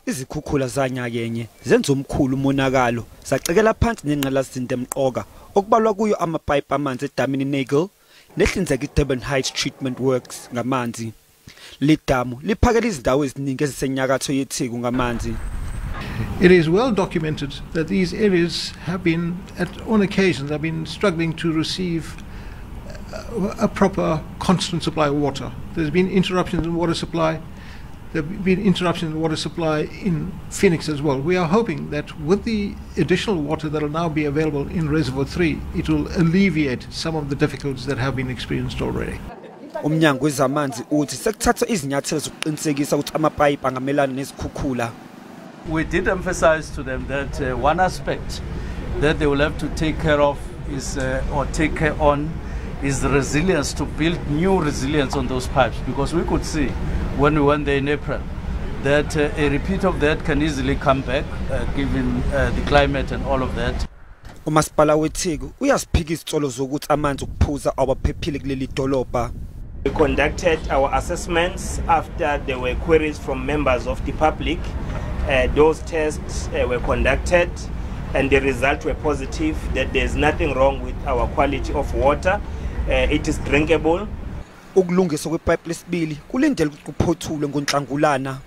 Izikhukhula zanyakenye zenza omkhulu umonakalo, zacekela phansi nengqalasizinda emqoka okubalwa kuyo amapayipi amanzi edamini Nagle nehlinzeka iDurban Heights Treatment Works ngamanzi. Lidamu liphakela izindawo eziningi ezisenyakatho yeTheku ngamanzi. It is well documented that these areas have been, on occasions, have been struggling to receive a proper constant supply of water. There's been interruptions in water supply. There have been interruptions in water supply in Phoenix as well. We are hoping that with the additional water that will now be available in Reservoir 3, it will alleviate some of the difficulties that have been experienced already. Umnyango wezamanzi uthi sekuthathwa izinyathelo zokuqinisekisa ukuthi amapayipi angamelana nezikhukhula. We did emphasize to them that one aspect that they will have to take care of is, or take care on, is the resilience, to build new resilience on those pipes, because we could see when we went there in April that a repeat of that can easily come back, given the climate and all of that. Umasipala weTheku uyaziphika izinsolo zokuthi amanzi okuphuza awaphephile kuleli dolobha. We conducted our assessments after there were queries from members of the public. Those tests were conducted and the results were positive, that there's nothing wrong with our quality of water. It is drinkable. Ukulungiswa kwepipe lesibili kulindele ukuthi kuphothulwe ngoNhlangulana.